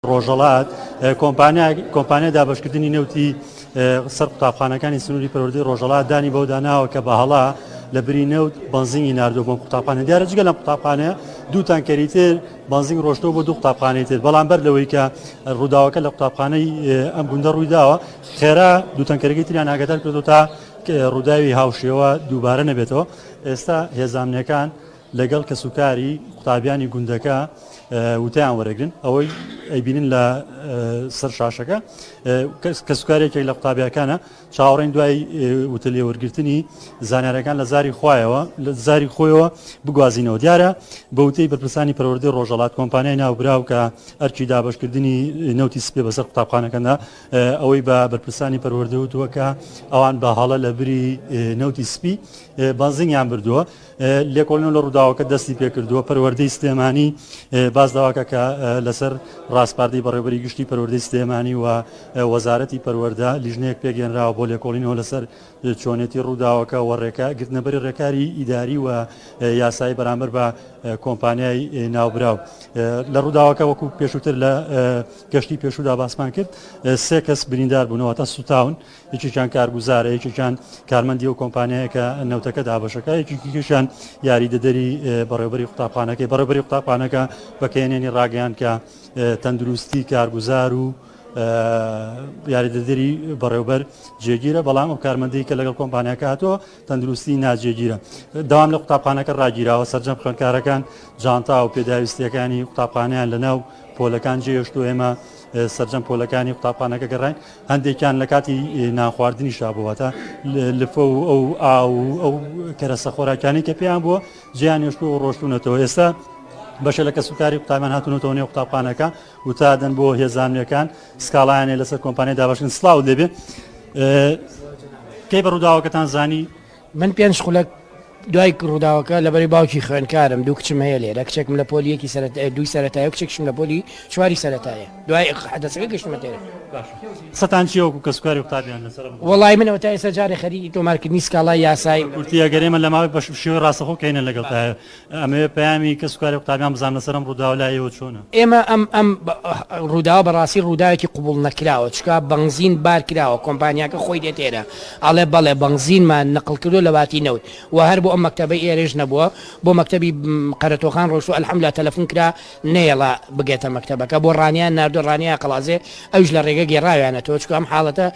ڕۆژهەڵات، کۆمپانیای دابەشکردنی نەوتی سەر قوتابخانەکانی سنووری پەروەردەی ڕۆژهەڵات دانی بەوەدا ناوە کە بە هەڵە لە بری نەوت بەنزینی ناردووە بۆ قوتابخانە. دیارە جگە لەم قوتابخانەیە دوو تانکەری تر بەنزین ڕۆشتەوە بۆ دوو قوتابخانەی تر، بەڵام بەر لەوەی کە ڕووداوەکە لە قوتابخانەی ئەم گوندە ڕوویداوە خێرا دوو تانکەرەکەی تریان ئاگادار کردەوە تا ڕووداوی هاوشێوە دووبارە نەبێتەوە. ئێستا هێزە ئەمنییەکان لەگەڵ کەسوکاری قوتابیانی گوندەکە وتەیان وەرەگرن ئەوەی ئەیبینن لە سەر شاشەکە کەسوکار یەکێک لە قوتابیەکانە چاوەڕێن دوای وتە لێوەرگرتنی زانیارەکان لە زاری خوایەوە لە زاری خۆیەوە بگوازینەوە دیارە بە وتەی بەرپرسانی پەروەردەی ڕۆژەڵات کۆمپانیای ناوبراو کە ئەرکی دابەشکردنی نەوتی سپێ بەسەر قوتابخانەکاندا ئەوەی بە بەرپرسانی پەروەردە وتووە کە ئەوان بە هەڵە لە بری نەوتی سپی بەنزینیان بردووە لێکۆڵینەوە لە ڕووداوەکە دەستی پێکردووە، پەروەردەی سلێمانی باس لەوەکە کە لەسەر ڕاسپاردەی بەڕێوەبەری گشتی پەروەردەی سلێمانی و وەزارەتی پەروەردە لیژنەیەک پێکهێنراوە بۆ لێکۆڵینەوە لەسەر چۆنێتی ڕووداوەکە و ڕێکا گرتنەبەری ڕێکاری ئیداری و یاسایی بەرامبەر بە کۆمپانیای ناوبراو. لە ڕووداوەکە وەکو پێشووتر لە گەشتی پێشوودا باسمان کرد سێ کەس بریندار بوون واتە سوتاون. یەکێکیان کارگوزارە، یەکێکیان کارمەندی ئەو کۆمپانیایە کە نەوتەکە دابەشەکە، یەکێکیشیان یاریدەدەری بەڕێوبەری قوتابخانەکەی. بەڕێوبەری قوتابخانەکە بە کەێنێنی ڕاگەیان کە تەندروستی کارگوزار و یاریدەدەری بەڕێوبەر جێگیرە، بەڵام ئەو کارمەندەی کە لەگەڵ کۆمپانیاکە هاتووە تەندروستی ناجێگیرە. دەوام لە قوتابخانەکە ڕاگیراوە، سەرجەم خوێندکارەکان جانتا و پێداویستیەکانی قوتابخانەیان لەناو پۆلەکان جێهێشتووە، ئێمە سەرجەم پۆلەکانی قوتابخانەکە گەڕاین هەندێکیان لە کاتی نانخواردنیشا بووە تا لفە و ئەو ئاو و ئەو کەرەسە خۆراکیانەی کە پێیان بووە جیان هێشتووە و ڕۆشتونەتەوە ئێستا بەشە لە کەسوکاری قوتابیان هاتوونەتەوە نێو قوتابخانەکە و تا دەن بۆ هێزانیەکان سکاڵایانێ لەسەر کۆمپانیای دابەشکردن سڵاو لێبێ کەی بە ڕووداوەکەتان زانی؟ من پێنج خولەک دوای ڕووداوەکە لەبەری باوکی خوێندکارم دوو کچم هەیە لێرە کچێکم لە پۆلی یەکی سەرەتای دووی سەرەتایە و کچێکشم لە پۆلی چواری سەرەتایە دوای حەدەسەکە گەشتمە تێرە. باشە قسەتان چیە وەکو کەسوکاری قوتابیان لەسەر ئەم ڕووداوە؟ وەڵای من ئەوەتا ئێستا جارێ خەریکی تۆمارکردنی سکاڵای یاساییم. بە کورتی ئەگەر ئێمە لە ماوەی بە شێوەی ڕاستەخۆ کەینە لەگەڵتایە ئەمەوێ پەیامی کەسوکاری قوتابیان بزانم لەسەر ئەم ڕووداوە لای ئێوە چۆنە؟ ئێمە ئەم ئەم ڕووداوە بەڕاستی ڕووداوێکی قبوڵ نەکراوە چونکە بەنزین بار کراوە کۆمپانیاکە خۆی دێت ئێرە ئەڵێ بەڵێ بەنزینمان نەقڵ کردووە لە باتی نەوت وە هەر بۆ ئەم مەکتەبەی ئێرەش نەبووە بۆ مەکتەبی قەرەتۆخان ڕۆشتووە الحمدللە تەلەفون کرا نەیەڵا بگێتە مەکتەبەکە بۆ ڕانیان ناردووە ڕانیە قەڵازێ ئەویش لە ڕێگە گێڕاویانەتەوە چونکە ئەم حاڵەتە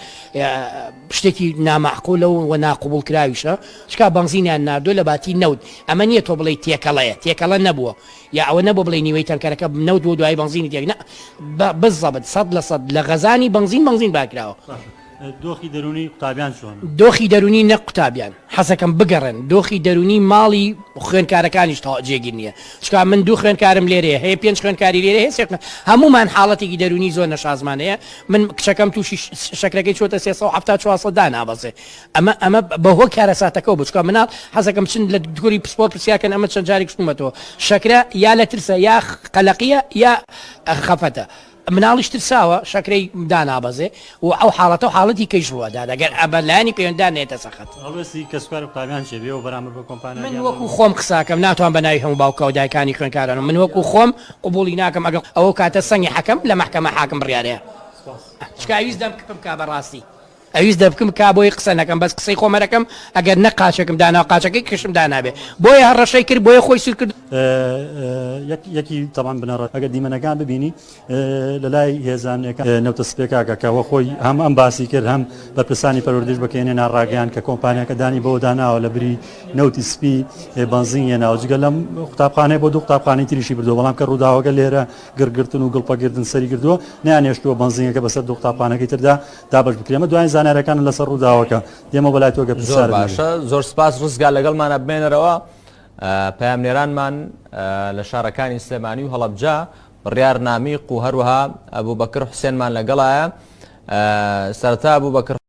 شتێکی نامەعقولە و ناقبوڵ کراویشە چونکە بەنزینیان ناردووە لە باتی نەوت ئەمە نییە تۆ بڵێی تێکەڵەیە تێکەڵە نەبووە یا ئەوە نەبووە بڵێی نیوەی تەنکەرەکە نەوت بووە دوایی بەنزینی تێک نا بزەبت 100% لە غەزانی بەنزین بەنزین بارکراوە. باشە دۆخی دەروونی قوتابیان چۆنە؟ دۆخی دەروونی نەک قوتابیان حەزەکەم بگەڕێن دۆخی دەروونی ماڵی خوێندکارەکانیش تەواو جێگیر نییە چونکە من دوو خوێندکارم لێرەیە هەیە پێنج خوێندکاری لێرە هەیە سێ خوێند هەموومان حاڵەتێکی دەروونی زۆر نەشازمان هەیە من کچەکەم تووشی شەکرەکەی چۆتە 370 400 دانابەزێ ئەمە ئەمە بەهۆی کارەساتەکەوە بوو چونکە مناڵ حەزەکەم بچن لە دکتۆری پسپۆر پرسیار کەن ئەمە چەند جارێک شتومەتەوە شەکرە یا لە ترسە یا قەلەقیە یا خەفەتە مناڵیش ترساوە شەکرەی دانابەزێ و ئەو حاڵەتە و حاڵەتی کەیش ڕووەدات ئەگەر ئەمە لایەنی پەیوەندیدار نەیەتە سەر خەت. هەڵوێستی کەسوکاری قوتابیان چیە بێوە بەرامبەر بە کۆمپانیا من وەکو خۆم قساکەم ناتوان بە ناوی هەموو باوکا و دایکانی خوێندکارانم من وەکو خۆم قبوڵی ناکەم ئەگەر ئەوە کاتە سەنگی حەکەم لە مەحکەمە حاکم بڕیارەیە چونکە ئەویست دەم کپم کا بەڕاستی. ئەویست دەبکم کا بۆی قسە نەکەم بەس قسەی خۆم هەرەکەم ئەگەر نە قاچێکم دانا قاچەکەی کشم دانابێ بۆیە هەڕەشەی کرد بۆیە خۆی سور کرد. یەکی تەبعەن بنەڕەت ئەگەر دیمەنەکان ببینی لە لای هێزە ئەمنیەکان نەوتە سپێکاکە کە وە خۆی هەم ئەم باسی کرد هەم بەرپرسانی پەروەردەش بە کێنێ ناڕاگەیان کە کۆمپانیاکە دانی بەوە داناوە لە بری نەوتی سپی بەنزین هێناوە جگە لەم قوتابخانەی بۆ دوو قوتابخانەی تریشی بردووە بەڵام کە ڕووداوەکە لێرە گڕگرتن و گڵپەگرتن سەری گرتووە نەیانهێشتووە بەنزینەکە بەسەر دوو قوتابخانەکەی تردا دابەش بکرێ ئەمە دوایین زانیاریەکانن لەسەر ڕووداوەکە دێمەوە بەلای تۆ گەر زۆر پرسیارت نەبێ. باشە زۆر سپاس ڕزگار لەگەڵمانە بمێنەرەوە پەیامنێرانمان لە شارەکانی سلێمانی و هەڵەبجە بڕیار نامیق و هەروەها ئەبوبەکر حوسێنمان لەگەڵایە سەرەتا ئەبوبەکر.